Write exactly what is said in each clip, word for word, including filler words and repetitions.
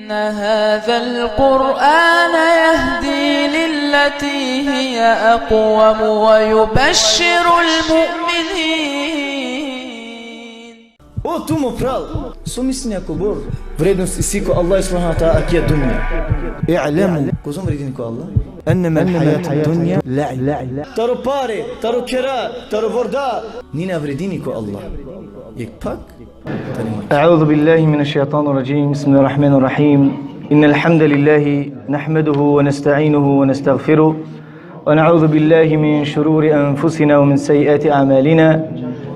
إن هذا القرآن يهدي للتي هي أقوم ويبشر المؤمنين. O tu mo pral, so mislinea kobor vrednost isi ko Allah subhanahu wa ta'ala akija dunja? I'lemu, kozom vredini ko Allah? Ennemel hajatud dunja la'ib. Taro pare, taro khera, taro vorda, ni na vredini ko Allah. Jekh pak, tani ma. أعوذ بالله من الشيطان الرجيم. بسم الله الرحمن الرحيم. إن الحمد لله نحمده ونستعينه ونستغفره، ونعوذ بالله من شرور أنفسنا ومن سيئات أعمالنا.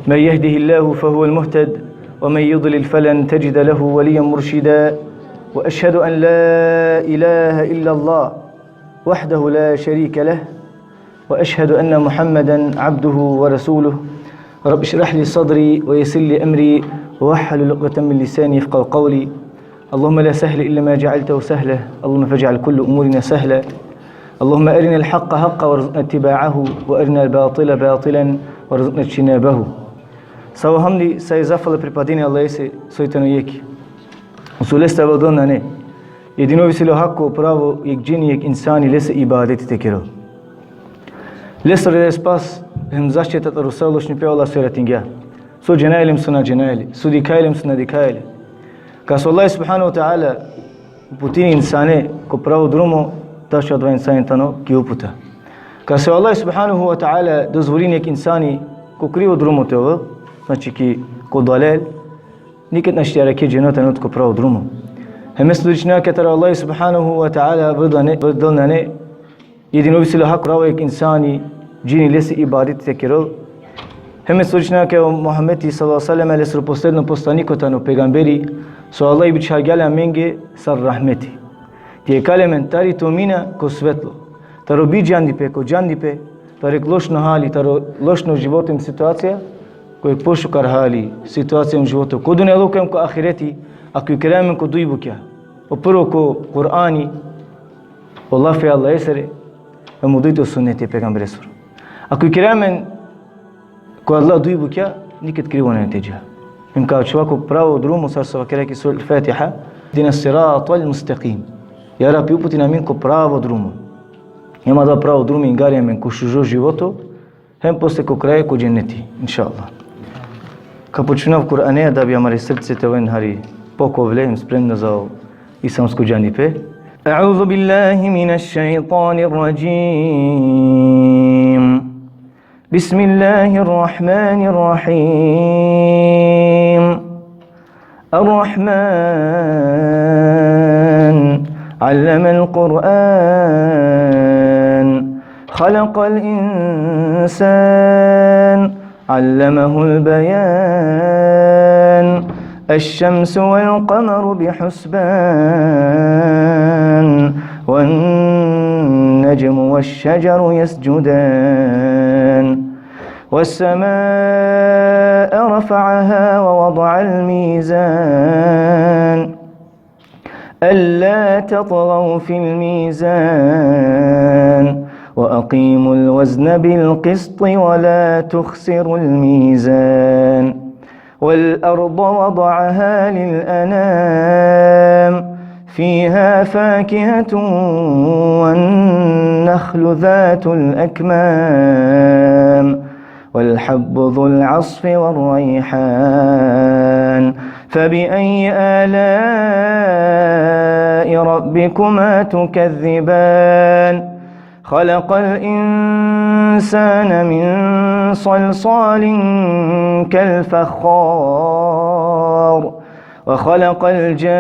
من يهده الله فهو المهتد، ومن يضلل فلن تجد له وليا مرشدا. وأشهد أن لا إله إلا الله وحده لا شريك له، وأشهد أن محمدا عبده ورسوله. رب اشرح لي صدري ويسر لي أمري واحلل عقدة من لساني يفقهوا قولي. اللهم لا سهل إلا ما جعلته سهلا، اللهم فاجعل كل أمورنا سهلا. اللهم أرنا الحق حقا وارزقنا اتباعه، وأرنا الباطل باطلا وارزقنا اجتنابه. Sa o hamdi, sa i zafala pripadini Allahese, soj tano jekh. Osim leste avdil nane. Jedino ov isi le hako pravo jekh džini, jekh insani lese ibadeti te kerel. Lesoro spas hem zaštita taro sa lošnipe o Allah so jaratingja. So džanaja le hem so na džanaja le, so dikhaja le hem so na dikhaja le. Kas o Allah subhanahu wa ta'ala uputini insane ko pravo drumo, taš adava insani tano ki uputa. Kas o Allah subhanahu wa ta'ala dozvolini jekh insani ko krivo drumo te ovel, znači ki, ko dalel, niked našti arakhe dženo tano tut ko pravo drumo. Hem me svedočinav kaj taro Allah subhanahu wa ta'ala avdil nane, avdil nane, jedino ov isi le hako pravo jekh insani, džini lese ibadeti te kerel. Hem me svedočinav kaj o Muhammedi sallallahu alejhi ve sellem lesoro posledno poslaniko tano, pejgamberi, so Allah bičhalgja le amenge sar rahmeti. Te ikalel amen tari tomina ko svetlo, taro bidžandipe ko džandipe, taro jekh lošno hali, taro lošno životo hem situacija, ko jekh pošukar hali, situacija hem životo, ko dunjaluko hem ko ahireti, ako ikera amen ko duj bukja. O prvo ko Kur'ani, o lafi Allahesere, hem o dujto o suneti e pejgamberesoro. Ako ikera amen ko adala duj bukja, niked krivo nane te dža. Hem ka ačhova ko pravo drumo sar so vakera ki sura Al-Fatiha: اهدنا الصراط المستقيم. Ja Rabbi, uputin amen ko pravo drumo. Hem adava pravo drumo ingari amen ko šužo životo, hem posle ko kraj ko dženeti, inšallah. Ka počminav Kur'ane, da bi amare srce te oven hari pokovle hem spremna za o islamsko džanipe. أعوذ بالله من الشيطان الرجيم. بسم الله الرحمن الرحيم. الرحمن. علم القرآن. خلق الإنسان. علمه البيان. الشمس والقمر بحسبان. والنجم والشجر يسجدان. والسماء رفعها ووضع الميزان. ألا تطغوا في الميزان. وأقيموا الوزن بالقسط ولا تخسروا الميزان. والأرض وضعها للأنام. فيها فاكهة والنخل ذات الأكمام. والحب ذو العصف والريحان. فبأي آلاء ربكما تكذبان؟ خلق الإنسان من صلصال كالفخار. وخلق الجان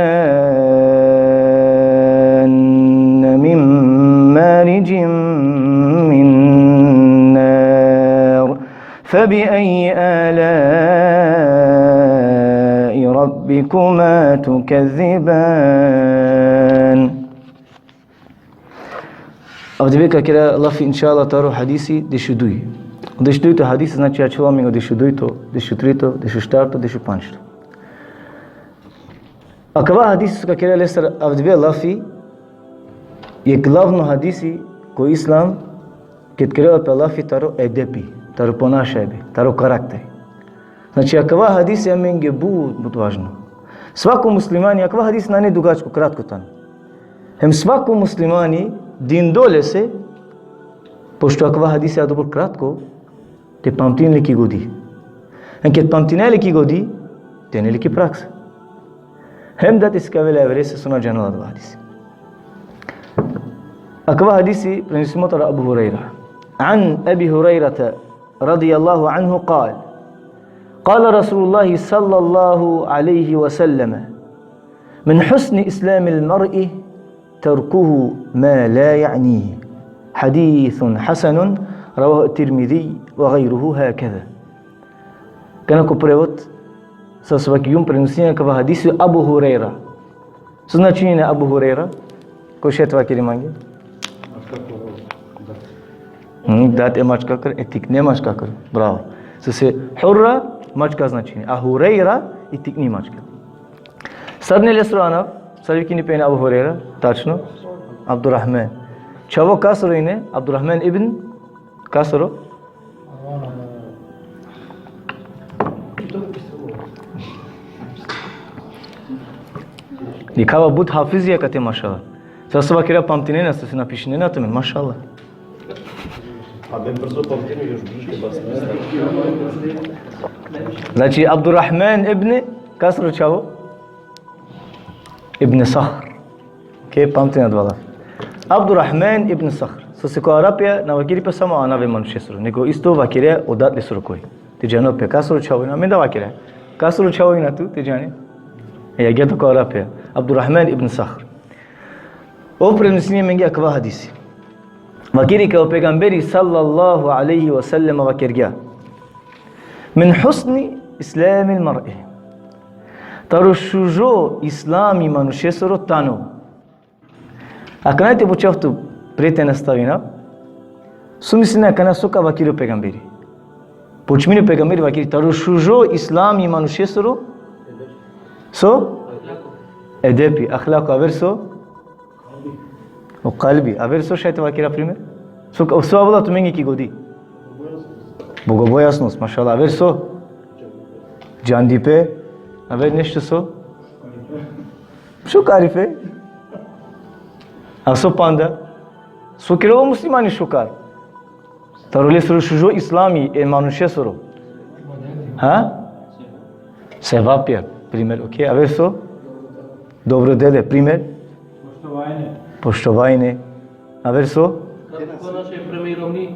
من مارج من نار. فبأي آلاء ربكما تكذبان؟ Avdive ka kera lafi, inšallah, taro hadisi dešuduj. Dešudujto hadisi, znači, ačhola amen o dešudujto, dešutrito, dešuštarto, dešupandžto. Akava hadisi so ka kera lestar avdive lafi, jekh glavno hadisi ko islam, ked kerela pe lafi taro edepi, taro ponašajbe, taro karakteri. Znači, akava hadisi amenge but, but važno. Svako muslimani, akava hadisi nane dugačko, kratko tano. Hem svako muslimani, dindo lese, pošto akava hadisi adobor kratko, te pamtini le ki godi. Hem ked pamtini le ki godi, te ani le ki praksa. Hem da te sikavel le averese so na džanela adava hadisi. Akava hadisi prenesimo taro Abu Hurejra. عن أبي هريرة رضي الله عنه قال: قال رسول الله صلى الله عليه وسلم: من حسن إسلام المرء تركه ما لا يعنيه. حديث حسن رواه الترمذي وغيره هكذا. Kana ko prevod, sa so vakergjum, prenesini akava hadisi Abu Hurejra. So značini Abu Hurejra? Ko šaj te vakeri mange? Hmm, dat e mačkakar, e tikne mačkakar. Bravo. Sose hurra, mačka značini. A Hurejra, i tikni mačka. Sar ine lesoro anav, sar vikini pe ine Abu Hurejra? Tačno. Abdurrahman. Čhavo kasoro ine? Abdurrahman ibn kasoro? Dikhava, but hafizija kate, mašallah. Sa so vakerea pamtinena, sose napišinena tumen, mašallah. A ben brzo pamtini, još brže bas. Znači, Abdurrahman ibn kasoro čhavo? Ibn Sahr. Okej, pamtinen adava lafi. Abdurrahman ibn Sahr. Sose ko Arapija na vakeri pe samo anav e manušesoro, nego isto vakerea odatlesoro koj. Te džanel pe kasoro čhavo ina, amen da vakerea. Kasoro čhavo ina tu, te džane. E, agjaar tu ko Arapija. Abdurrahman ibn Sahr. Ov prenesini amenge akava hadisi. Vakeri kaj o pejgamberi sallallahu alejhi ve sellem vakergja: من حسن إسلام المرء. Taro šužo islami manušesoro tano. Akana te pučav tut, pre te nastavinav. So misline akana so ka vakeri o pejgamberi? Počmini o pejgamberi, vakeri taro šužo islami manušesoro. So? Edepi, ahlako, aver so? O kalbi. Aver so šaj te vakera primer? So, so avela tumenge ki godi? Bogobojaznost, mašallah. Aver so? Džandipe. Aver nešto so? Šukaripe. A so panda? So kerela o muslimani šukar? Taro lesoro šužo islami e manušesoro. Ha? Sevapja, primer, okej. Aver so? Dobro dele, primer. Poštovanje. Poštovanje. Aver so? Ponaše prema i romni.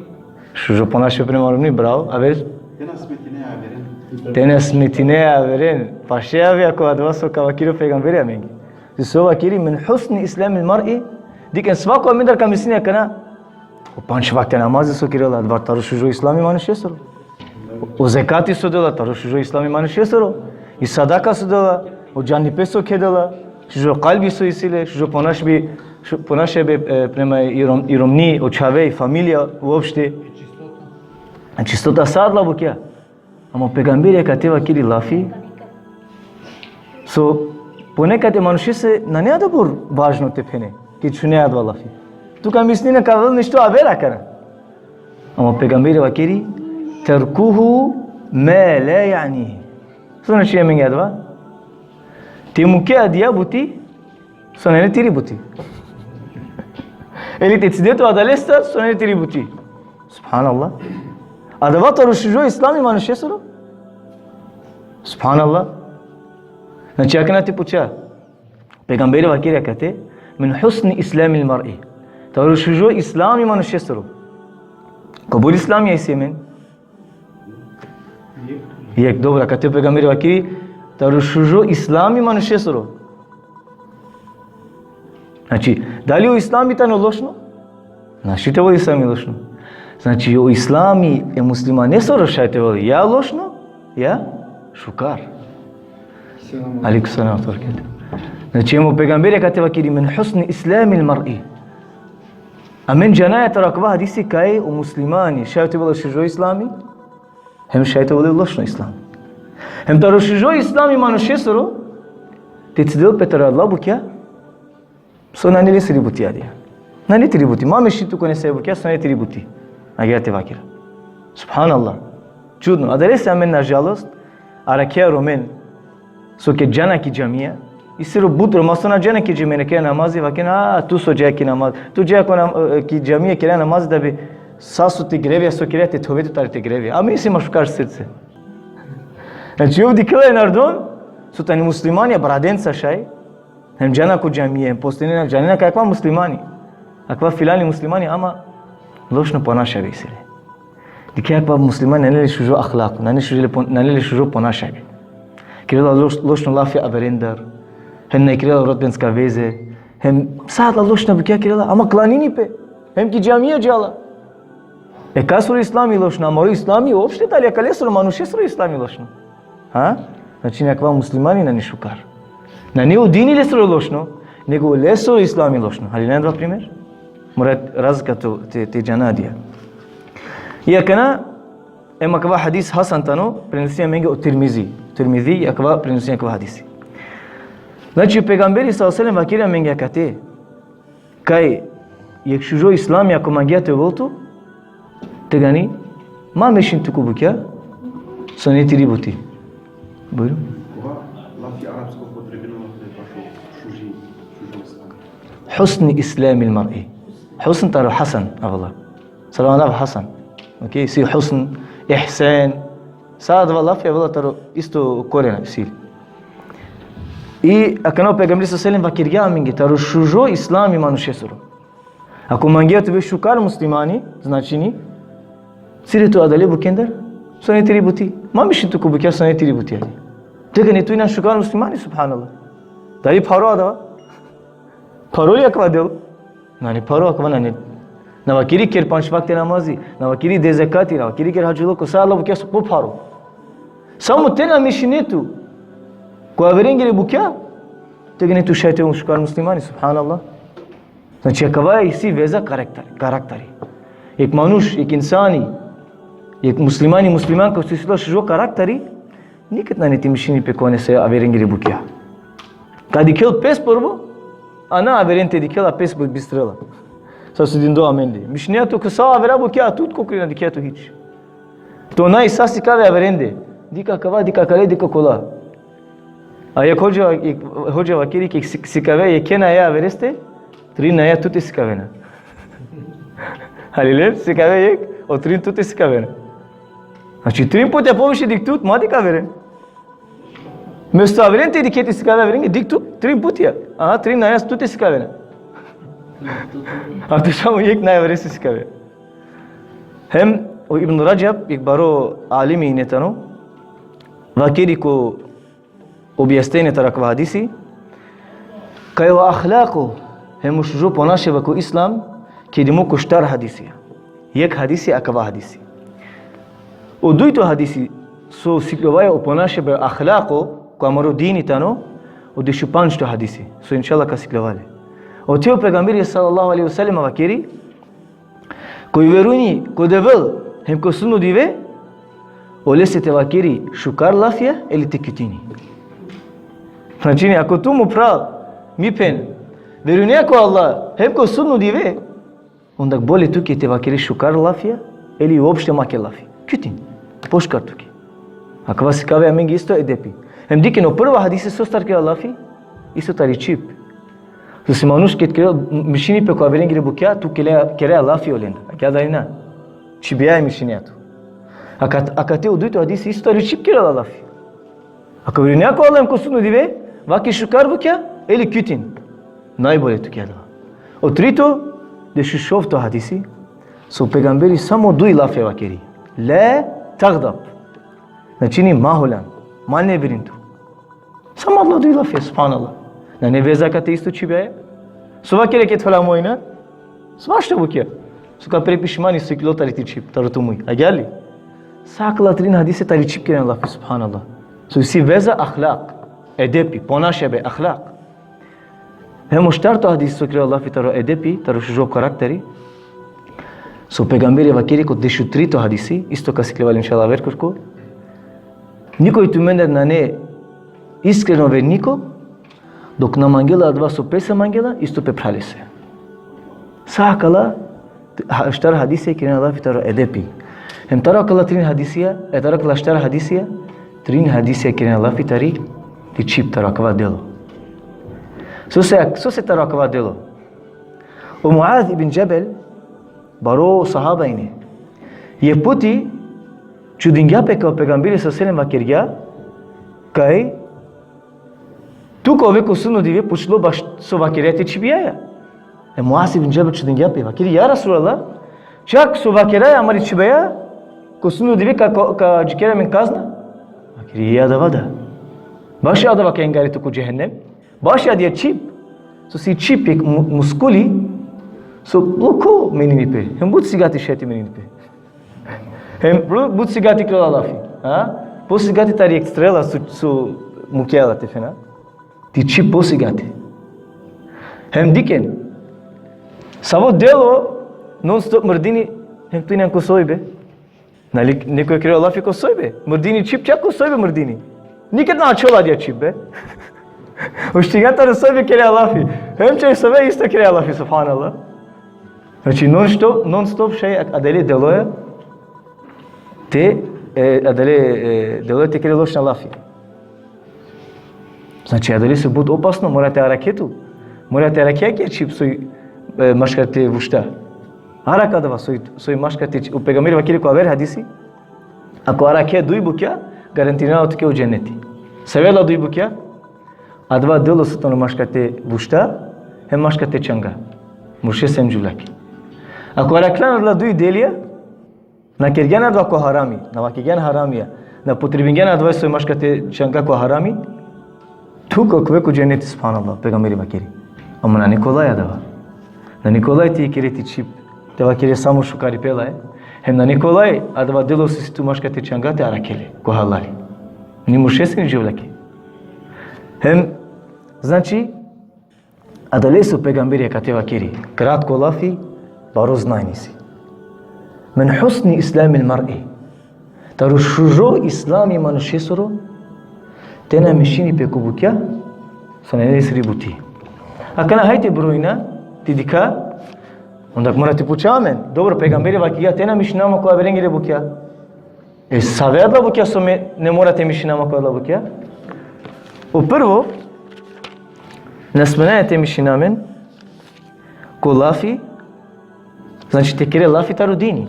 Šužo ponaše prema romni, bravo. Aver? Te na smetine averen. Te na smetine averen. Paše avea ko adava so ka vakeri o pejgamberi amenge. Sose vakeri: من حسن إسلام المرء. Dikhen, svako amendar ka mislini akana. O pandž vakte namazi so kerela, adava taro šužo islami manušesoro. O zekati so dela, taro šužo islami manušesoro. I sadaka so dela, o džandipe so kedela, šužo kalbi so isi le, šužo ponašbi, šu-, ponašebe, e, prema i rom-, i romni, o čhave, i familija, uopšte. Čistota. Čistota, sa adala bukja. Ama o pejgamberi akate vakeri lafi so ponekad e manušese nane adobor važno te phene, ked šune adava lafi. Tu ka misline ka avel nešto aver akana. Ama o pejgamberi vakeri: تركه ما لا يعنيه. So znači amenge adava? Te muke adaja buti so nane tiri buti. Ili te cide tu adalestar so nane tiri buti. Subhanallah. Adava taro šužo islami manušesoro? Subhanallah. Znači, akana te puča. Pejgamberi vakeri akate: من حسن إسلام المرء. Taro šužo islami manušesoro. Kobor islami isi amen? Jekh, dobro, akate pejgamberi vakeri taro šužo islami manušesoro. Znači, dali o islami tano lošno? Našti te ovel o islami lošno. Znači, o islami e muslimanesoro šaj te ovel ja lošno, ja šukar. Selam. Alejkum selam ve rahmetullah. Znači, hem o pejgamberi akate vakeri: من حسن إسلام المرء. Amen džanaja taro akava hadisi kaj o muslimani šaj te ovel šužo islami, hem šaj te ovel lošno islam. Hem taro šužo islami manušesoro, te cidel pe taro adala bukja so nane lesiri buti adaja. Nane tiri buti. Ma me šaj tu kone sa bukja so nane tiri buti. Agjaar te vakera. Subhanallah. Čudno. Adalese amen, nažalost, arakhea romen. So ke džana ki džamija, isi ro but Roma so na džana ki džamija, na kera namazi, vakena, a, tu so džaja ki namaz, tu džaja ko nam-, e, ki džamija kera namazi da bi sa so te grevja so kera te thove tut tari te grevja. A me isi mašukar srce. Znači, ov dikhela e narodon, so tani muslimani, a bradenca šaj, hem džana ko džamija, hem postinena, džanena kaj akava muslimani. Akava filani muslimani, ama lošno ponašabe isi le. Dikhe akava muslimani, nane le šužo ahlak, nane šužo le pon-, nane le šužo ponašabe. Kerela loš-, lošno lafija averendar, hem na kerela rodbinska veze, hem sa adala lošna bukja kerela, ama klanini pe, hem ki džamija džala. E kasoro islami lošno, amaro islami uopšte, dali akalesoro manušesoro islami lošno? Ha? Znači, akava muslimani nane šukar. Nane o dini lesoro lošno, nego lesoro islami lošno. Halinen adava primer? Mora razlika to te, te džana adija. I akana, em akava hadis hasan tano, prenosini amenge o Tirmizi. Tirmizi, akava prenosini akava hadisi. Znači, o pejgamberi sallallahu alejhi ve sellem vakeri amenge akate, kaj jekh šužo islami ako mangea te ovel tut, tegani, ma mešin tu ko bukja so nane tiri buti. Bujrum. Kova lafi arapsko upotrebinela pe bašo šuži, šužo islami? Husni islamil mar'i. Husn taro hasan avela. Sar o anav hasan. Okej, si husn, ihsan. Sa adava lafi avela taro isto korena, isi. I akana o pejgamberi sallallahu alejhi ve sellem vakergja amenge taro šužo islami manušesoro. Ako mangea te ove šukar muslimani, značini, cire tu adale bukjendar so nane tiri buti. Ma mešin tu ko bukja so nane tiri buti. Tegani tu injan šukar muslimani, subhanallah. Dali pharo adava? Pharo li akava delo? Nane pharo akava, nane. Na vakeri ker panč vakte namazi, na vakeri de zekati, na vakeri ker hadžiluko, sa adala bukja so po pharo. Samo te na mešine tu ko averengere bukja, tegani tu šaj te ovel šukar muslimani, subhanallah. Znači, akava isi veza karakteri, karakteri. Jekh manuš, jekh insani, jekh muslimani, muslimanka, so isi la šužo karakteri, nikad nane te mešini pe ko nesave averengere bukja. Ka dikhel pes prvo, a na averen te dikhel, a pes bu-, bistrela. Sa so dindo amende. Mešinea tu ko sa avera bukja, tut ko kraj na dikhea tu hič. Tu nane sa sikave averende. Dikh akava, dikh akale, dikh okola. A jekh hodža, jekh hodža vakeri kaj sik-, sikave jekhe naja avereste, trin naja tute sikavena. Halinen, sikave jekh, o trin tute sikavena. Znači, trin putja poviše dikh tut, ma dikh averen. Mesto averen te dikhe te sikave averenge, dikh tut trin putja. Aha, trin naja tute sikavena. A tu samo jekh naja avereste sikave. Hem o Ibn Radžab, jekh baro alimi ine tano, vakeri ko objasnenje taro akava hadisi, kaj o ahlako, hem o šužo ponašiba ko islam, kedimo ko štar hadisija. Jekh hadisi akava hadisi. O dujto hadisi, so sikljovaja o ponašiba, ahlako, ko amaro dini tano, o dešupandžto hadisi, so inšallah ka sikljova le. Ote o pejgamberi sallallahu alejhi ve sellem vakeri, koj verujni ko Devel, hem ko sudno dive, olese te vakeri šukar lafija, ili te kjutini. Znači, ako tu, mo phral, mi phen, verujnea ko Allah, hem ko sudno dive, onda bolje tuke te vakeri šukar lafija, ili uopšte ma ker lafi. Kjutin. Pošukar tuke. Akava sikave amenge isto edepi. Hem dikhen, o prvo hadisi so štar kerela lafi, isto tari čhib. So si manuš ked kere, mešini pe ko averengere bukja, tu kere, kere lafi olendar. Akija dali na? Čhibija e mešinea tu. Akat-, akate o dujto hadisi isto tari čhib kerela lafi. Ako verujnea ko Allah hem ko sudno dive, vakeri šukar bukja, ili kjutin. Najbolje tuke adava. O trito, dešušovto hadisi, so pejgamberi samo duj lafi vakeri. La taghdab. Znači, ni ma holan, ma neverin tu. Samo adala duj lafi, subhanallah. Nane veza kate isto čhibaja. So vakere ked hola mojna? Svašta bukja. So ka pre pišmani so iklilo tari ti čhib, taro tu muj. Agjaar li? Sa akala trin hadise tari čhib kerena lafi, subhanallah. So isi veza ahlak, edepi, ponašibe, ahlak. Hem o štarto hadisi so kerela lafi taro edepi, taro šužo karakteri. So pejgamberi vakeri ko dešutrito hadisi, isto ka sikljova le inšallah aver kurko. Nikoj tumendar nane iskreno verniko, dok na mangela adava so pese mangela, isto pe phralese. Sa akala, ha-, štar hadisija kerena lafi taro edepi. Hem taro akala trin hadisija, e taro akala štar hadisija, trin hadisija kerena lafi tari Ti čhib taro akava delo. Sose, sose taro akava delo. O Muaz ibn Džebel, baro sahaba ine. Jekh puti čudingja pe kaj o pejgamberi sallallahu alejhi ve sellem vakergja, kaj tu ka ove ko sudno dive pučlo baš so vakerea te čhibjaja. E Muaz ibn Džebel čudingja pe, vakeri: Ja Resulallah, čak so vakeraja amari čhibjaja, ko sudno dive ka, ka, ka džikera amen kazna? Vakeri: Ja, adava da. Baš adava ka ingari tu ko džehennem. Baš adija čhib. Sose čhib jekh mu-, muskuli, so loko menini pe. Hem but sigati šaj te menini pe. Hem bu-, but sigati kerela lafi. Ha? Posigati tari jekh strela so, so mukela te phena. Ti čhib posigati. Hem dikhen. Savo delo non stop mrdini, hem tu injan ko sojbe. Nali, neko kerela lafi ko sojbe. Mrdini čhib, čak ko sojbe mrdini. Niked na ačhola adija čhib, be. Uštingjan taro sojbe, kerela lafi. Hem čhaj sove isto kerela lafi, subhanallah. Znači, non stop, non stop šaj adale deloja te, e, adale, e, deloja te kere lošna lafi. Znači, adalese but opasno, mora te arakhe tu. Mora te arakhe akija čhib soj, e, maškar te vušta. Arakh adava soj, soj maškar te č-, o pejgamberi vakeri ko aver hadisi: Ako arakhe duj bukja, garantirinav tuke o dženneti. Save adala duj bukja? Adava delo so tano maškar te vušta, hem maškar te čanga. Muršese hem džuvljake. Ako arakhljan adala duj delija, na kergjan adava ko harami, na vakegjan haramija, na upotrebingjan adava soj maškar te čanga ko harami, tu ka ove ko dženneti, subhanallah, pejgamberi vakeri. Ama nane kolaj adava. Nane kolaj te ikere ti čhib, te vakere samo šukaripe lae. Hem nane kolaj adava delo so isi tu maškar te čanga te arakhe le ko halali. Ni muršese ni džuvljake. Hem, znači, adalese o pejgamberi akate vakeri. Kratko lafi, baro znanje isi. Min husni islamil mar'i. Taro šužo islami manušesoro, te na mešini pe ko bukja so nane lesiri buti. Akana hajde brojna, te dikha, onda mora te pučha amen. Dobro, pejgamberi vakeri te na mešina ma ko averengere bukja. E save adala bukja so me ne mora te mešina ma ko adala bukja? O prvo, na smenaja te mešina amen ko lafi, znači te kere lafi taro dini.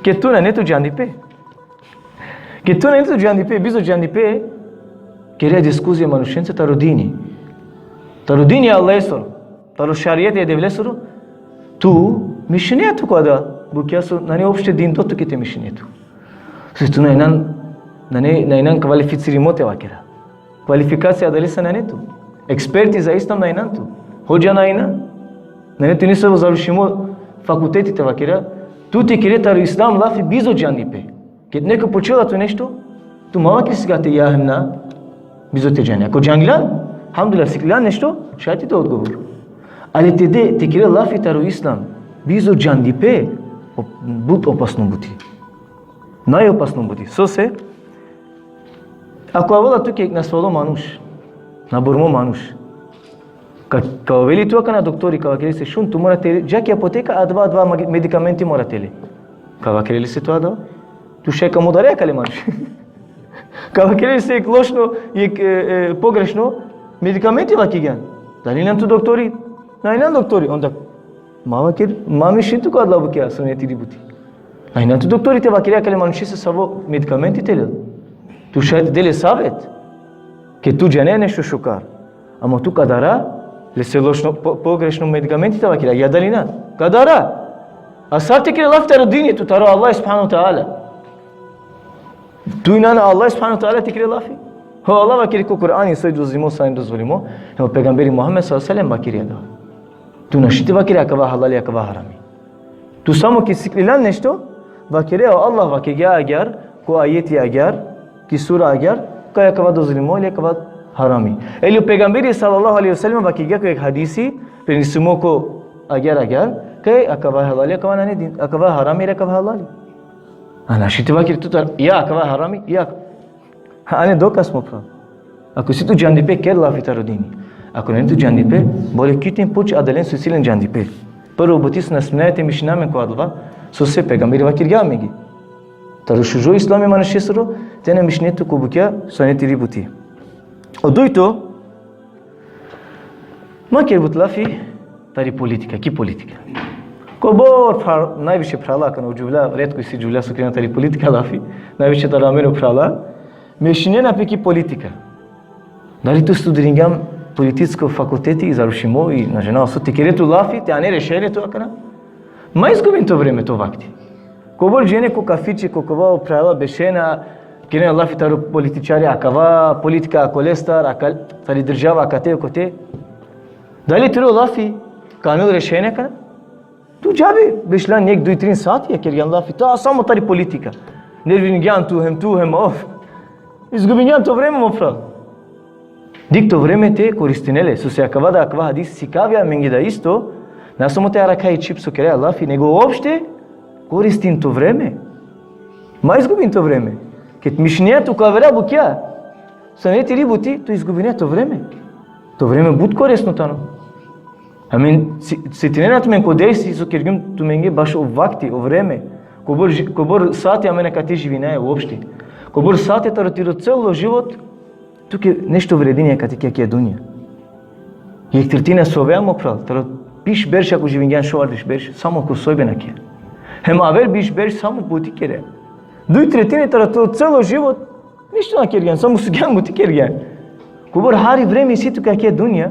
Ked tu nane tu džandipe. Ked tu nane tu džandipe, bizo džandipe, kere diskuzija manušenca taro dini. Taro dini e Allahesoro, taro šarijati e Devlesoro, tu mešinea tu ko adala bukja so nane uopšte dindo tuke te mešine tu. Se tu na injan, nane, na injan kvalificirimo te vakera. Kvalifikacija adalese nane tu. Eksperti za islam na injan tu. Hodža na injan. Nane tu nisavo završimo fakulteti te vakera. Tu te kere taro islam lafi bizo džandipe. Ked neko pučela tu nešto, tu ma vakere sigate ja hem na, bizo te džane. Ako džangljan, alhamdulillah, sikljan nešto, šaj te de odgovor. Ali te de, te kere lafi taro islam bizo džandipe, o-, but opasno buti. Najopasno buti. Sose, ako avela tuke nasvalo manuš, naburmo manuš, ka, ka ove li tu akana doktori, ka vakere lese: Šun, tu mora te dža ki apoteka, adava, adava magi-, medikamenti mora te le. Ka vakere lese tu adava? Tu šaj ka mudare akale manuš. Ka vakere lese jekh lošno, jekh, e, e, pogrešno medikamenti vakegjan. Dali injan tu doktori? Na injan doktori. Onda ma vaker, ma mešin tu ko adala bukja so nane tiri buti. Na injan tu doktori te vakere akale manušese savo medikamenti te lel. Tu šaj te de le savet. Ked tu džane nešto šukar. Ama tu ka dara lese lošno, po-, pogrešno medikamenti te vakere, ja dali na? Ka dara. A sar te kere lafi taro dini tu, taro Allah subhanahu ve teala? Tu injan Allah subhanahu ve teala te kere lafi? Ho Allah vakeri ko Kur'ani soj dozvolimo, soj nedozvolimo. Hem o pejgamberi Muhammed sallallahu alejhi ve sellem vakeri adava. Tu našti te vakere akava halali, akava harami. Tu samo ked sikliljan nešto, vakere: O Allah vakegja agjar, ko ajeti agjar, ki sura agjar, kaj akava dozvolimo ili akava harami. Ili o pejgamberi sallallahu alejhi ve sellem vakegja ko jekh hadisi, prenesimo ko agjar, agjar, kaj akava halali, akava nane din, akava harami ili akava halali. A našti te vakere tu taro, ja, akava harami, ja. Ane dokaz, mo phral. Ako isi tu džandipe, ker lafi taro dini. Ako nane tu džandipe, bole kitni puč adalen so isi len džandipe. Prvo buti so na smenaja te mešina amen ko adava, sose pejgamberi vakergja amenge. Taro šužo islami manušesoro, te na mešine tu ko bukja so nane tiri buti. O dujto, ma ker but lafi tari politika, ki politika. Kobor phar-, najviše phrala akana o džuvlja, retko isi džuvlja so kerena tari politika lafi, najviše taro amen o phrala, mešinena pe ki politika. Dali tu studiringjan političko fakulteti i završimo i na džanav so, te kere tu lafi, te ane rešenje tu akana? Ma izgubin to vreme, to vakti. Kobor džene ko kafiće, ko kova o phrala bešena, kerena lafi taro političari akava, politika akolestar, akal-, tari država akate, kote. Dali tiro lafi ka anel rešenje akana? Tu džabe, bešljan jek, duj, trin sati, ja kergjan lafi, ta samo tari politika. Nervingjan tu, hem tu, hem of. Izgubingjan to vreme, mo phral. Dik to vreme te koristine le, sose akava da, akava hadis sikavja amenge da isto, na samo te arakha i čhib so kere lafi, nego uopšte koristin to vreme. Ma izgubin to vreme. Ked mišinea tu ko avera bukja, so nane tiri buti, tu izgubine to vreme. To vreme but korisno tano. Amen, si-, setinena tumen ko dersi so kergjum tumenge bašo vakti, o vreme. Kobor ži-, kobor sati amen akate živinaja uopšte. Kobor sati taro tiro celo život, tuke nešto vredini akate ki akija dunja. Jek tretina sovea, mo phral, taro biš berš ako živingjan, šovardeš berš, samo ko sojbe nakija. Hem aver biš berš samo buti kere. Duj tretine taro tiro celo život, ništo na kergjan, samo sugjan, buti kergjan. Kobor hari vreme isi tu ki akija dunja,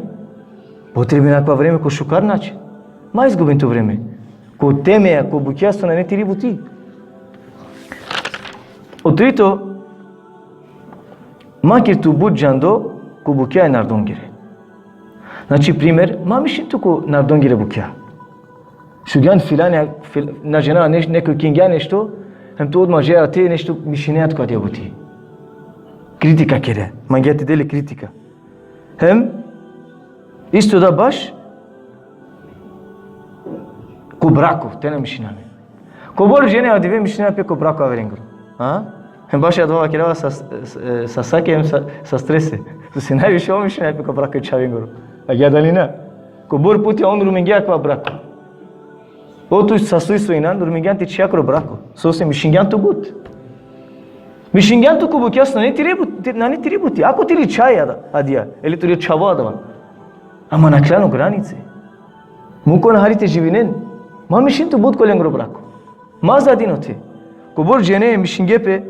potrebin akava vreme ko šukar način. Ma izgubin to vreme. Ko temeja, ko bukja so nane tiri buti. O trito, ma ker tu but džando ko bukja e narodongere. Znači, primer, ma mišin tu ko narodongere bukja. Šugjan filanja, fil-, na džanav, neš-, neko kingja nešto, hem tu odma dža te nešto mišinea tu ko adija buti. Kritika kere, mangea te de le kritika. Hem, isto da baš, ko brako, te na mišina amen. Kobor džene adive mišinena pe ko brako averengoro. A? Hem baš adava vakerava sa, sa, sa sake hem sa, sa strese. Sose najviše ov mišinena pe ko brako e čhavengoro. Agjaar dali na? Kobor puti on rumingja akava brako. O tu sasuj so inan, rumingjan te čhijakoro brako. Sose mišingjan tu but. Mišingjan tu ko bukja so nane tiri but-, nane tiri buti. Ako tiri čhaj ada-, adija, ili tiro čhavo adava. Ama nakhlan o granice. Mukon hari te živinen. Ma mišin tu but ko lengoro brako. Ma zadin ote. Kobor džene mišinge pe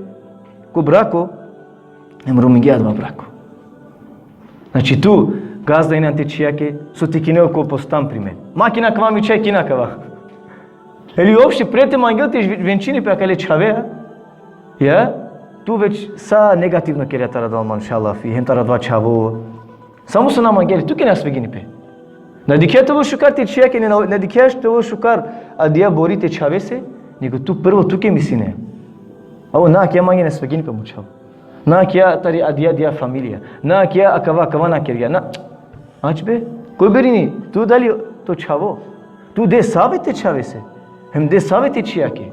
ko brako, hem rumingje adava brako. Znači tu, gazda inan te čhijake, so te kine ko postan primer. Ma kina kava mi čhaj, kina kava. Ili uopšte pred te mangel te venčini pe akale čhavea, ja? Tu već sa negativno kerea taro adava manuša lafi, hem taro adava čhavo. Samo so na mangea le, tuke na svidžini pe. Na dikhea te ovel šukar te čhijake, na, na dikhea te ovel šukar adija bori te čhavese, nego tu prvo tuke misline. Avo, na, kija mange na svidžini pe mo čhavo. Na, kija tari adija, adija familija. Na, kija akava, akava na kergja. Na. Ač be, koj birini, tu dali to čhavo. Tu de savet te čhavese. Hem de savet te čhijake.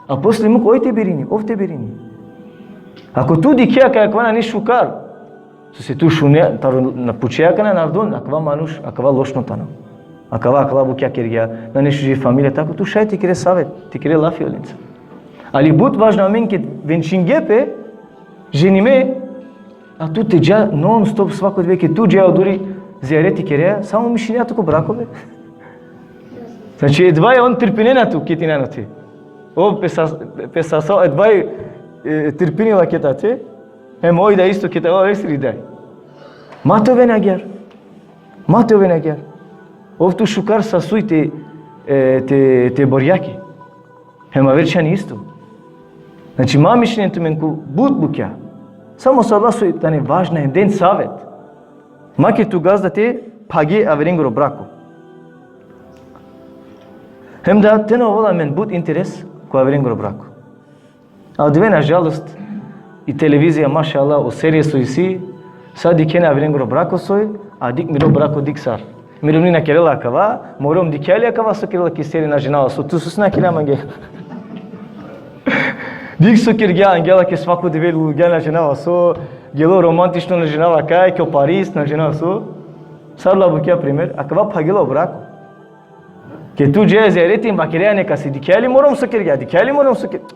A posle muk oj te birini, ov te birini. Ako tu dikhea kaj akava nane šukar, sose tu šunea, taro na pučea akana narodon, akava manuš, akava lošno tano. Akava, akala bukja kergja, nane šuži familija, tako tu šaj te kere savet, te kere lafi olenca. Ali but važno amen ked venčinge pe, ženime, a tu te dža non stop svako dive, ked tu dža odori zijareti kerea, samo mišinea tu ko brako be. Znači, edvaj on trpinena tu ked inan ote. O, pe sa-, pe sa-, sa-, edvaj, e, trpinela ked ate, hem oj da isto ked ava vesri daj. Ma te oven agjaar. Ma te oven agjaar. Ov tu šukar sasuj te, e, te, te borjake. Hem aver čhane isto. Znači, ma mišinen tumen ko but bukja. Samo so adala so tane važna, hem den savet. Ma ker tu gazda te phage averengoro brako. Hem da te na ovel amen but interes ko averengoro brako. A dive, na žalost, i televizija, mašallah, o serije so isi, sa dikhena averengoro brako soj, a dik miro brako dik sar. Mi romni na kerela akava, mo rom dikhea li akava so kerela ki serija, na džanava so, tu sose na kere mange. Dik so kergja, angela ke svako dive, lulugja, na džanava so, gelo romantično, na džanava kaj, ko Paris, na džanava so. Sar la bukja primer, akava phagela o brako. Ked tu dža zijareti, vakerea nekase, dikhea li mo rom so kergja, dikhea li mo rom so kergja.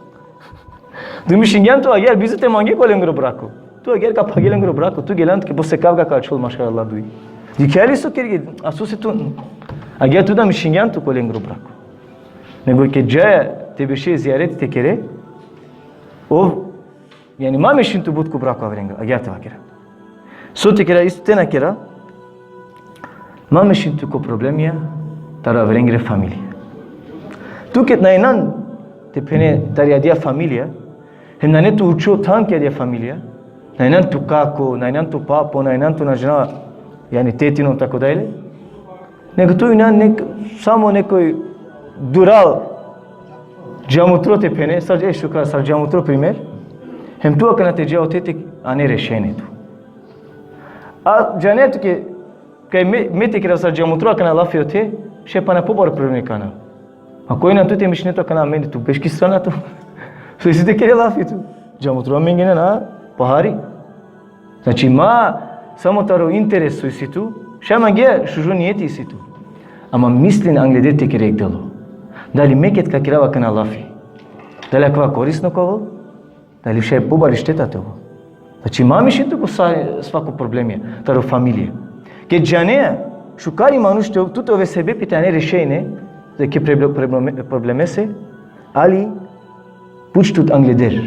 Tu mišingjan tu agjaar bizo te mange ko lengoro brako. Tu agjaar ka phagel lengoro brako, tu gjelan tuke posle kavga ka ačhol, mašallah, duj. Dikhe li so kergje, a sose tu, agjaar tu da mišingjan tu ko lengoro brako. Nego ked džaja te beše zijareti te kere, ov, jani, ma mišin tu but ko brako avrenga, agjaar te vakera. So te kera, isto te na kera, ma mišin tu ko problemija taro avrengere familija. Tu ked na inan, te phene, tari adija familija, hem nane tu učo than ki adija familija, na inan tu kako, na inan tu papo, na inan tu, na džanav, jani, tetino, tako dalje. Nego tu inan nek-, samo nekoj dural džamutro te phene, sar, e, šukar, sar džamutro primer. Hem tu akana te dža ote te ane rešenje tu. A džane tuke, kaj me, me te kera sar džamutro akana lafi ote, šaj pana pobaro problemi ka anav. A koj inan tu te mišine tu akana, amen, tu beš ki strana tu. So isi te kere lafi tu. Džamutro amenge na, na, pohari. Znači, ma samo taro interes so isi tu, šaj mange šužo nijeti isi tu. Ama mislin angleder te kere jek delo. Dali me ked ka kerav akana lafi, dali akava korisno ka ovel? Dali šaj pobari šteta te ovel? Znači, ma mišin tu ko sa-, svako problemija taro familija. Ked džanea, šukari manuš te ov-, tu te ove sebepi te ane rešenje, te ke preble-, probleme-, problemese, ali puč tut angleder.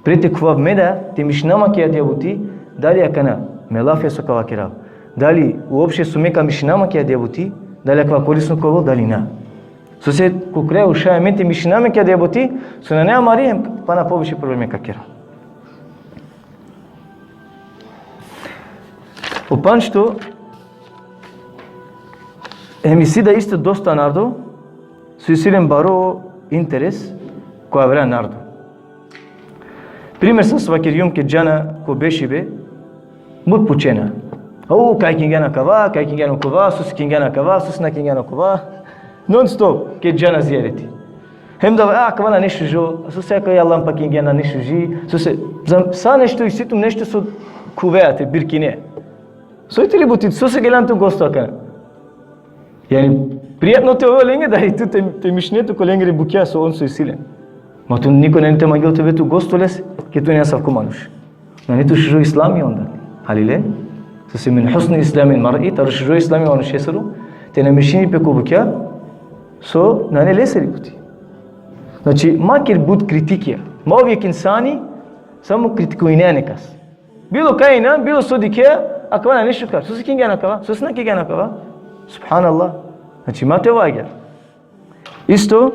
Pre te khuvav me da, te mišinav ma ki adija buti, dali akana me lafija so ka vakerav, dali uopšte so me ka mišinav ma ki adija buti, dali akava korisno ka ovel, dali na. Sose ko kraj šaj amen te mišinav ma ki adija buti, so nane amari, hem pana poviše probleme ka kera. O pandžto, hem isi da isto dosta narodo, so isi len baro interes ko avera narodo. Primer, sar so vakergjum, ked džana ko bešibe, but pučena. O, kaj kingjan akava, kaj kingjan okova, sose kingjan akava, sose na kingjan okova. Non stop, ked džana zijareti. Hem da, a, akava nane šužo, sose akava lampa kingjan nane šuži, sose, za, sa nešto isi tu nešto so khuvea te birkine. Soj tiri buti, sose gjelan tu gosto akana. Jani, prijatno te ovel lenge, dali tu te, te mišine tu ko lengere bukja so on so isi len. Ma tu niko nane te mangel te ove tu gosto lese, ked tu nane asavko manuš. Nane tu šužo islami onda. Halile? Sose min husni islamil mar'i, taro šužo islami manušesoro, te na mišini pe ko bukja so nane leseri buti. Znači, ma ker but kritikija. Ma ov jek insani, samo kritikujne nekas. Bilo kaj inan, bilo so dikhea, akava nane šukar. Sose kingjan akava, sose na kingjan akava. Subhanallah. Znači, ma te ova agjaar. Isto,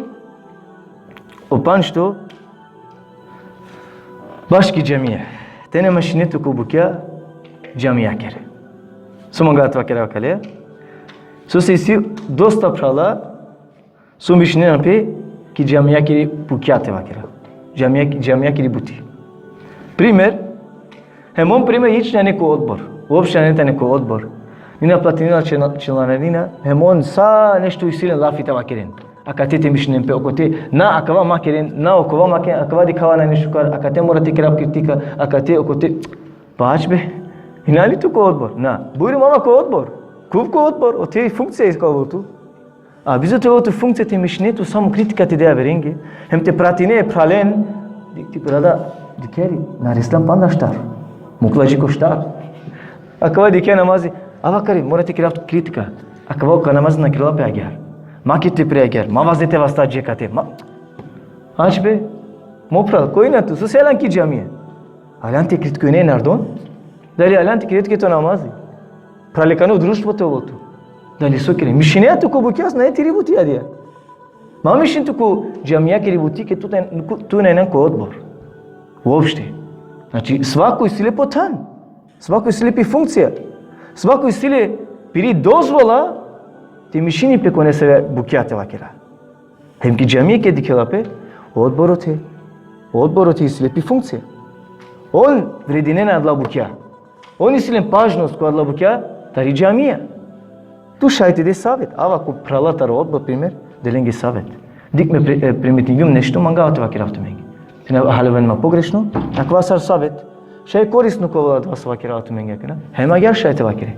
o pandžto, baš ki džamija. Te na mišine tu ko bukja džamijakere. So mangava te vakerav akale? Sose isi dosta phrala, so mišinena pe ki džamijakiri bukja te vakera. Džamija, džamijakiri buti. Primer, hem on primer hič nane ko odbor. Uopšte nane tane ko odbor. Ni naplatinela čel-, članarina, hem on sa nešto isi len lafi te vakeren. Akate te mišinen pe okote, na akava ma keren, na okova ma keren, akava dikhava nane šukar, akate mora te kerav kritika, akate okote. Pa ač be, inan li tu ko odbor? Na. Bujrum, ava ko odbor. Khuv ko odbor, ote funkcija isi ka ovel tu. A bizo te ovel tu funkcija te mišine tu samo kritika te de averenge, hem te pratine e phralen, dik ti brada, dikhe li, na reslam panda štar. Mukla dži ko štar. Akava dikhe namazi, ava kari, mora te kerav tu kritika. Akava ka namaz na kerela pe agjaar. Ma kite pre agjaar, ma vazde te vasta dži kate, ma. Ač be, mo phral, koj inan tu, sose aljan ki džamija? Aljan te kritikujne e narodon? Dali aljan te kere tuke to namazi? Phralekano društvo te ovel tu. Dali so kere? Mišinea tu ko bukja so nane tiri buti adija. Ma mišin tu ko džamijakiri buti ked tu na, tu na inan ko odbor. Uopšte. Znači, svako isi le po than. Svako isi le pi funkcija. Svako isi le piri dozvola te mišini pe ko nesave bukja te vakera. Hem ki džamija ked dikhela pe, odbor ote, odbor ote isi le pi funkcija. On vredinena adala bukja. On isi len pažnost ko adala bukja tari džamija. Tu šaj te de savet, ava ko phrala taro odbor, primer, de lenge savet. Dik, me pri-, e, primetingjum nešto, mangava te vakerav tumenge. Te na haloven ma pogrešno, akava sar savet. Šaj korisno ka ovel adava so vakerava tumenge akana. Hem agjaar šaj te vakere.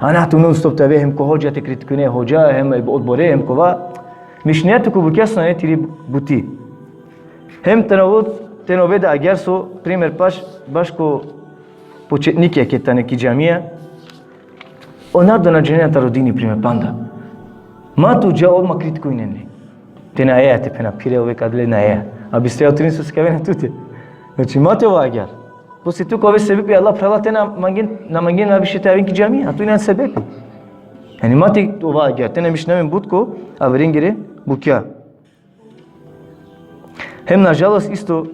A na tu non stop te ave hem ko hodža te kritikujne, hodža, hem e odbore, hem kova. Mišinea tu ko bukja so nane tiri buti. Hem te na ove, te na ove da agjaar so, primer, baš, baš ko početnikija ked tane ki džamija, o narodo na džanena taro dini, primer, panda. Ma tu dža odma kritikujnen le. Te na eja, te phena, phire, ove kadle na eja. A bistre o trin so sikavena tute. Znači, ma te ova agjar. Posle tu ka ove sebepi, Allah phrala, te na mangen, na mangen na više te aven ki džamija, a tu injan sebepi. Jani ma te ova agjar, te na mišina amen but ko averengere bukja. Hem, nažalost, isto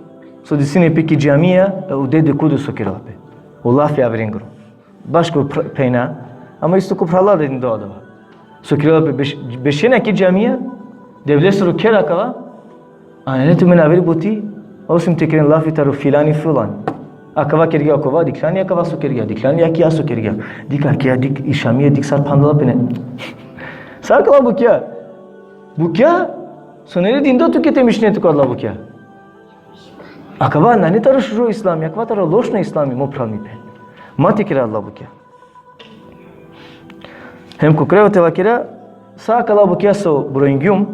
so desini pe ki džamija, e, o dedikodu so kerela pe. O lafi averengoro. Baš ko phr-, phenja, ama isto ko phrala da dindo adava. So kerela pe beš-, bešena ki džamija, Devlesoro kher akava, a nane tumen aver buti, osim te keren lafi taro filani filan. Akava kergja okova, dikhljan li akava so kergja, dikhljan li akija so kergja. Dik akija, dik i Šamija, dik sar phandala pe, ne. Sar akala bukja. Bukja, so nane dindo tuke te mišine tu ko adala bukja. Akava nane taro šužo islami, akava taro lošno islami, mo phral, mi phen. Ma te kera adala bukja. Hem ko kraj te vakera, sa akala bukja so brojingjum,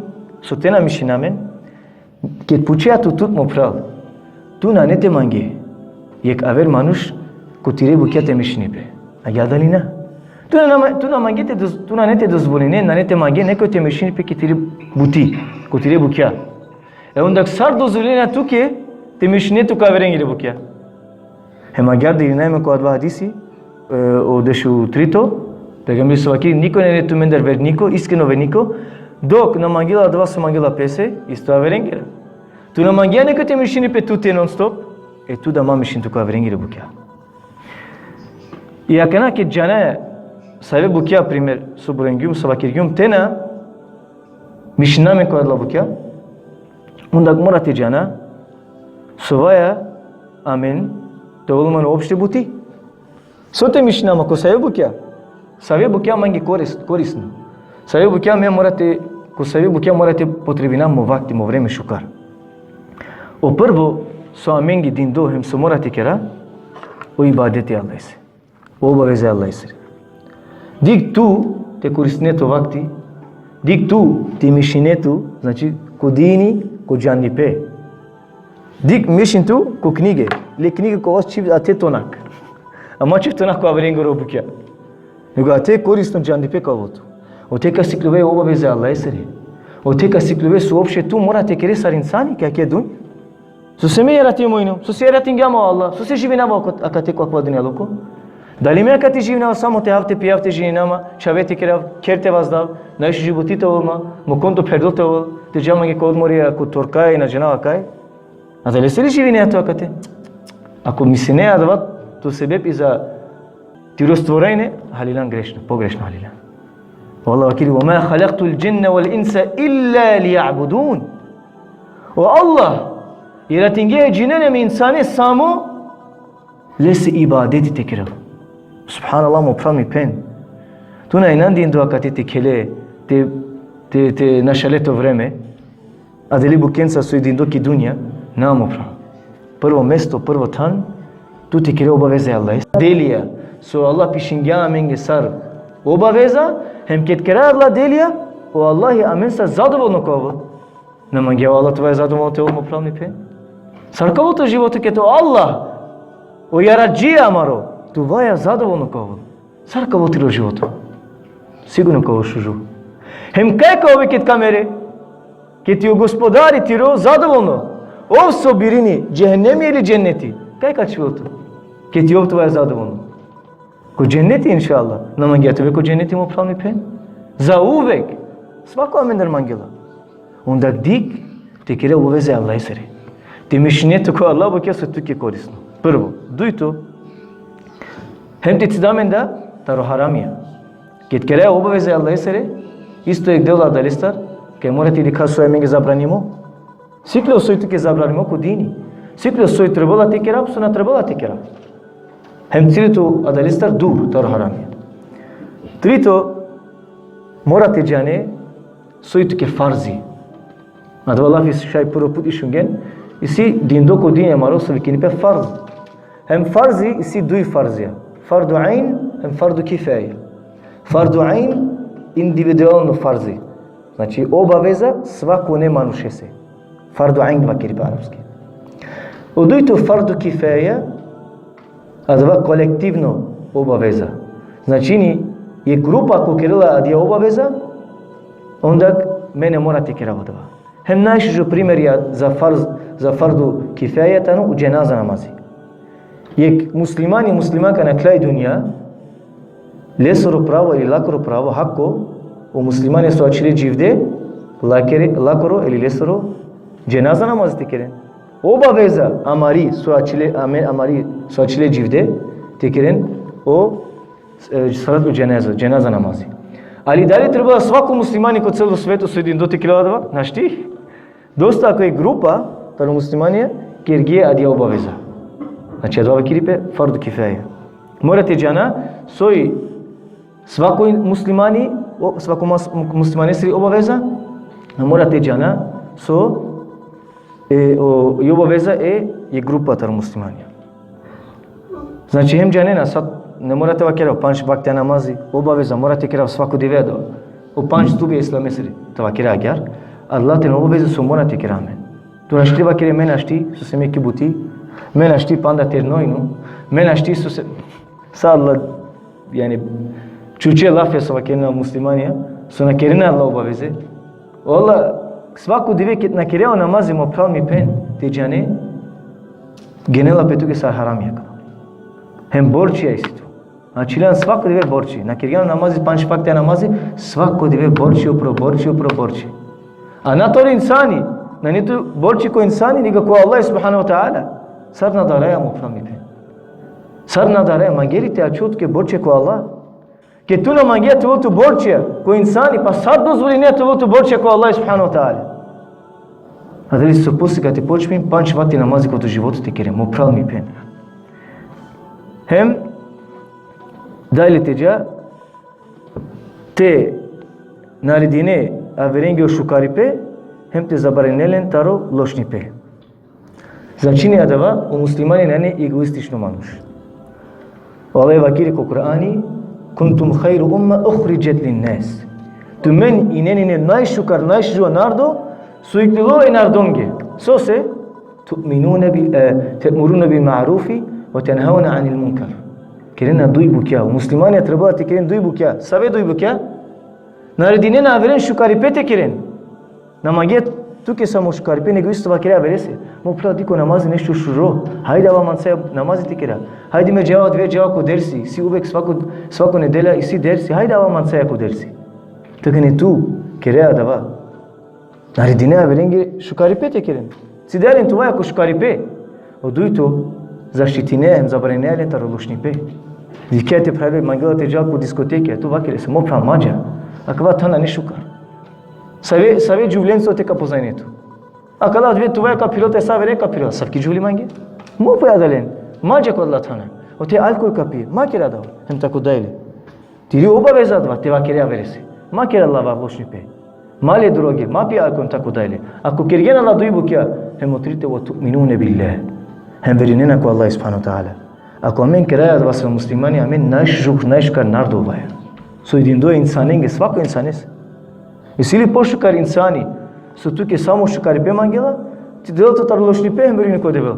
so te na mišina amen, ked pučea tu tut, mo phral, tu nane te mange jekh aver manuš ko tire bukja te mišini pe. Agjaar dali na? Tu na, tu na mange te doz-, tu nane te dozvoline, nane te mange nekoj te mišini pe ki tire buti, ko tire bukja. E onda sar dozvolina tuke te mišine tu ko averengere bukja? Hem agjaar dikhlina amen ko adava hadisi, e, o dešutrito, pejgamberi so vakeri, niko nane tumendar verniko, iskreno verniko, dok na mangela adava so mangela pese, isto averengere. Tu na mangea nekoj te mišini pe tute non stop, e tu da ma mišin tu ko averengere bukja. I akana ked džanaja save bukja, primer, so brojingjum, so vakergjum te na mišina amen ko adala bukja, onda mora te džana so vaja amen te ovel man opšte buti. So te mišina man ko save bukja? Save bukja mange koris-, korisno. Save bukja me mora te, ko save bukja mora te potrebina mo vakti, mo vreme šukar. O prvo so amenge dindo hem so mora te kera, o ibadeti Allahese. O obaveza e Allahesere. Dik tu te koristine to vakti, dik tu te mišine tu, znači, ko dini, ko džandipe. Dik mišin tu ko knjige, le knjige ko vas čhiv ate tonak. Ama čhiv tonak ko averengoro bukja. Nego ate korisno džandipe ka ovel tu. Ote ka sikljove obaveza e Allahesere. Ote ka sikljove so uopšte tu mora te kere sar insani ki akija dunja. Sose me jaratingjum, sose jaratingja ma o Allah, sose živinava akate ko akava dunjaluko. Dali me akate živinava samo te hav, te pijav, te ženinav ma, čhave te kerav, kher te vazdav, najšuži buti te ovel ma, mo konto pherdo te ovel, te dža mange ko odmori, ko Turkija, na džanav kaj. Adalesere živinea tu akate? Ako mislinea adava to sebepi za tiro stvorenje, halilan grešno, pogrešno halilan. O Allah vakeri: "Ve ma halaktul džinne vel insa illa liya'budun." O Allah jaratingja e džinen hem insane samo lese ibadeti te kerel. Subhanallah, mo phral, mi phen. Tu na injan dindo akate te khele, te, te, te našale to vreme. Adale bukjenca so i dindo ki dunja, na, mo phral. Prvo mesto, prvo than, tu te kere obaveza e Allahese. Delija so Allah pišingja amenge sar obaveza, hem ked kera adala delija, o Allah amen sar zadovoljno ka ovel. Na mangea o Allah te ovaja zadovoljno te ovel, mo phral, mi phen. Sar ka ovel to životo ked o Allah, o jaradžija amaro, te ovaja zadovoljno ka ovel. Sar ka ovel tiro životo? Sigurno ka ovel šužo. Hem kaj ka ovel ked ka mere? Ked i o gospodari tiro zadovoljno. Ov so birini, džehenemi ili dženneti. Kaj ka čhivel tu? Ked i ov te ovaja zadovoljno. Ko dženneti, inšallah. Na mangea te ove ko dženneti, mo phral, mi phen? Zauvek. Svako amendar mangela. Onda dik te kere obaveza e Allahesere. Te mišine tu ko adala bukja so tuke korisno. Prvo. Dujto. Hem te cida amen da taro haramija. Ked kere obaveza e Allahesere, isto jekh delo adalestar, kaj mora te dikha so amenge zabranimo. Siklo soj tuke zabranimo ko dini. Siklo soj trebela te kera, so na trebela te kera. Hem cide tu adalestar dur taro haramija. Trito, mora te džane soj tuke farzi. Adava lafi šaj prvo put i šungen, isi dindo ko dini amaro so vikini pe farz. Hem farzi isi duj farzija. Fardu ajn, hem fardu kifaja. Fardu ajn, individualno farzi. Znači, obaveza svakone manušese. Fardu ajn vakeri pe arapski. O dujto fardu kifaja, Adava kolektivno obaveza. Znači, ni jek grupa ko kerela adija obaveza, onda mene mora te kerav adava. Hem najšužo primer ja za farz, za fardu kifaja tano u dženaza namazi. Jek muslimani, muslimanka na klaj dunja, lesoro pravo ili lakoro pravo, hako, o muslimani so ačhile dživde, lakere, lakoro ili lesoro dženaza namazi te keren. Obaveza amari so ačhile, ame, amari so ačhile dživde, te keren o, e, salatu dženaza, dženaza namazi. Ali dali treba svako muslimani ko celo sveto so dindo te kerel adava? Našti. Dosta ako jek grupa taro muslimanja kergje adija obaveza. Znači, adava vakeri pe fardu kifaja. Mora te džana soj svako muslimani, o, svako mas-, muslimanesiri obaveza, a mora te džana so e, o, i obaveza e, i grupa taro muslimanja. Znači, hem džanena, sar ne mora te vakera o pandž vakte namazi, obaveza mora te kera svako dive do. O pandž stubi islamesiri te vakera agjar, adala tane obaveza so mora te kera amen. Tu našti vakere me našti, so se me ki buti, me našti panda ternojnu, me našti so se, sa adala, jani, čuče lafija so vakerena muslimanja, so na kerena adala obaveze. Ola, svako dive ked na kerea o namazi, mo phral, mi phen, te džane, genela pe tuke sar haramija. Hem borčija isi tu. Znači, lan svako dive borči. Na kergjan namazi, pandž vakte namazi, svako dive borči upro borči, upro borči. A na toro insani, nane tu borči ko insani, nego ko Allah subhanahu wa ta'ala. Sar na daraja, mo phral, mi phen. Sar na daraja, mangea li te ačhol tuke borči ko Allah. Ked tu na mangea te ovel tu borčija ko insani, pa sar dozvolinea te ovel tu borčija ko Allah subhanahu wa ta'ala. Adalese so posle ka te počmin pandž vakte namazi ko to životo te kere, mo phral, mi phen. Hem, dali te dža, te naredine averenge o šukaripe, hem te zabranine len taro lošnipe. Značini adava, o muslimani nane egoistično manuš. O Allah vakeri ko Kur'ani: "Kuntum khayra umma ukhrijat lin-nas." Tumen inen ine najšukar, najšužo narodo, so iklilo e narodonge. Sose? Tu'minuna bi, e, ta'muruna bil ma'rufi wa tanhauna 'anil munkar. Kerena duj bukja. O muslimanja trebela te keren duj bukja. Save duj bukja? Naredinena averen šukaripe te keren. Na mangea tuke samo šukaripe, nego isto vakere averese: "Mo phral, dikh, o namazi nešto šužo. Hajde, ava mancaja namazi te kera. Hajde, me džava, dve džava ko dersi. Isi uvek svako, svako nedelja isi dersi. Hajde, ava mancaja ko dersi." Te kane tu, kere adava. Naredine averenge šukaripe te keren. Cidea len tuvaja ko šukaripe. O dujto, zaštitine, zabranine len taro lošnipe. Dikhe te phralja mangela te džal ko diskoteke, tu vakerese: "Mo phral, ma dža. Akava than nane šukar." Save, save džuvlenca ote ka poznajne tu. Akala dve tuvaja ka phirel, te sa avere ka phirel. Savki džuvli mange? Mo phral, adalen. Ma dža ko adala thana. Ote alkohol ka pije. Ma kere adava. Hem tako dalje. Tiri obaveza adava te vakere averese: "Ma kere adala lošnipe. Ma le droge, ma pi alkohol", tako dalje. Ako kergjen adala duj bukja, hem o trito: "Wa tu'minuna billah." Hem verinena ko Allah subhanahu wa ta'ala. Ako amen keraja adava sar muslimani, amen najšužo, najšukar narodo ovaja. So dindo e insanenge, svako insanese. Isi li pošukar insani, so tuke samo šukaripe mangela, te del tut taro lošnipe hem verini ko Devel?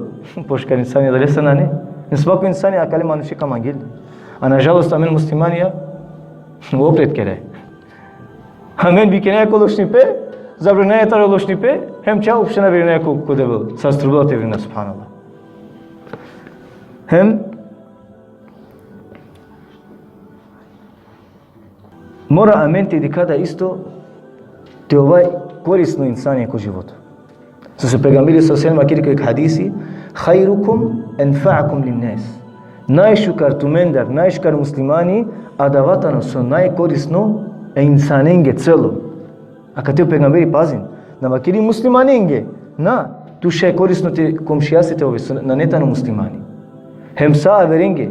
Pošukar insani adalese nane. Ne, svako insani akale manuše ka mangel. A na žalost amen muslimanja opret kere. Amen bikinaja ko lošnipe, zabrinaja taro lošnipe, hem čak uopšte na verinaja ko, ko Devel. Sar trebela te verina, subhanallah. Hem mora amen te dikha da isto te ova korisno insani ko životo. Sose pejgamberi sallallahu alejhi ve sellem vakeri ko jek hadisi: "Khairukum anfa'ukum lin-nas." Najšukar tumendar, najšukar muslimani, adava tano so najkorisno e insanenge celo. Akate o pejgamberi, pazin, na vakeri muslimanenge. Na, tu šaj korisno te komšijase te ove, so nane tano muslimani. Hem sa averenge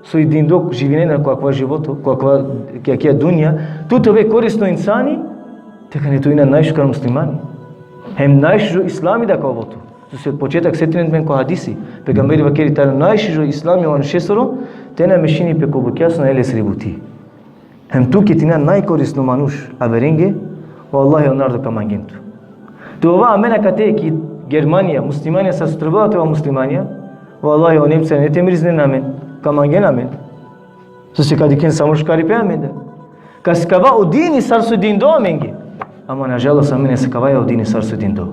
so i dindo živinena ko akava životo, ko akava, ki akija dunja, tu te ove korisno insani, te kane tu injan najšukar muslimani. Hem najšužo islami da ka ovel tu. Sose početak, setinen tumen ko hadisi. Pejgamberi vakeri taro najšužo islami o manušesoro, te na mešini pe ko bukja so nane lesiri buti. Hem tu ked injan najkorisno manuš averenge, o Allah o narodo ka mangen tu. Te ova amen akate ki Germanija, muslimanja, sar so trebela te ova muslimanja, Vallahi, o Nemca nane te mrzinen amen, ka mangen amen. So se ka dikhen sa muškaripe amende. Ka sikava o dini sar so dindo amenge. Ama nažalost amen sikavaja o dini sar so dindo.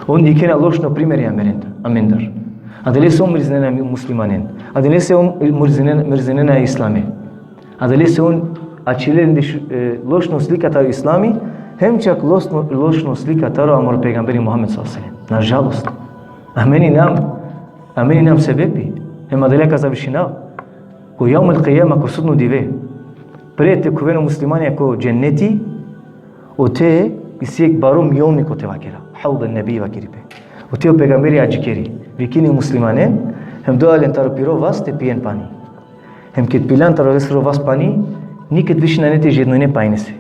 On dikhena lošno primeri amendar. Adalese on mrzinena muslimanen. Adalese on mrzinena, mrzinena islame. Adalese on ačhile len, e, lošno slika taro islami, hem čak lošno, lošno slika taro amaro pejgamberi Muhammed sallallahu alejhi ve sellem. Nažalost. Amen inam, amen inam sebepi. Hem adalea ka završinav. Ko jevmul kijame, ko sudno dive, pre te khuven o muslimanja ko dženneti, ote isi jekh baro mljolnik, ote vakera. Havdun nebi vakeri pe. Ote o pejgamberi adžikeri. Vikini muslimanen, hem dela len taro piro vas te pijen pani. Hem ked pilan taro lesoro vas pani, niked više nane te žednujne panjese.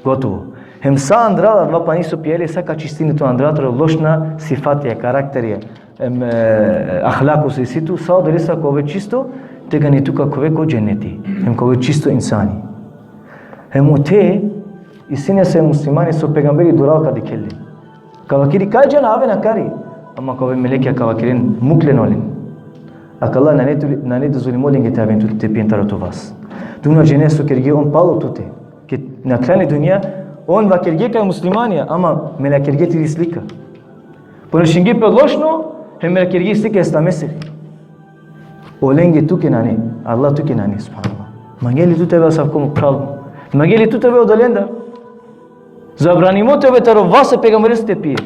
Gotovo. Hem sa andral adava pani so pijele, sa ka čistini tu andral taro lošna sifatija, karakterija, em, e, ahlako so isi tu, sa odolese ka ove čisto, tegani tu ka khuve ko dženneti. Hem ka ove čisto insani. Hem ote isi nesave muslimanja so pejgamberi dural ka dikhel len. Ka vakeri: Kaj džana, aven akari. Ama ka ove melekja ka vakeren: Muk len olen. Akala nane tu, nane dozvolimo lenge te aven tu te pijen taro to vas. Tu na džane so kergje on palo tute. Ked nakhlan i dunja, on vakergje kaj muslimanja, ama melakergje tiri slika. Ponašingje pe lošno, hem melakergje slika islamesiri. Olenge tuke nane, Allah tuke nane, subhanallah. Mangea li tu te ove asavko mo phral? Mangea li tu te ove odolendar? Zabranimo te ove taro vas e pejgambereso te pije.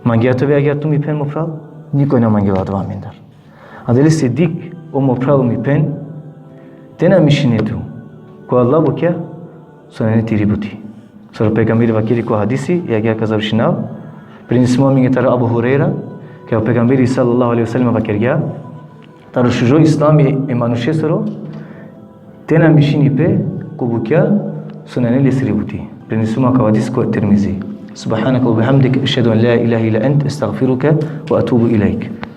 Mangea te ove agjaar tu, mi phen, mo phral? Nikoj na mangela adava amendar. Adalese dikh, o mo phral, mi phen, te na mišine tu ko adala bukja so nane tiri buti. Sar o pejgamberi vakeri ko hadisi, i agjaar ka završinav, prenesimo amenge taro Abu Hurejra, kaj o pejgamberi sallallahu alejhi ve sellem vakergja: Taro šužo islami e manušesoro, te na mišini pe ko bukja so nane lesiri buti. Prenesimo akava hadis ko Tirmizi. سبحانك اللهم وبحمدك، أشهد أن لا إله إلا أنت، أستغفرك وأتوب إليك.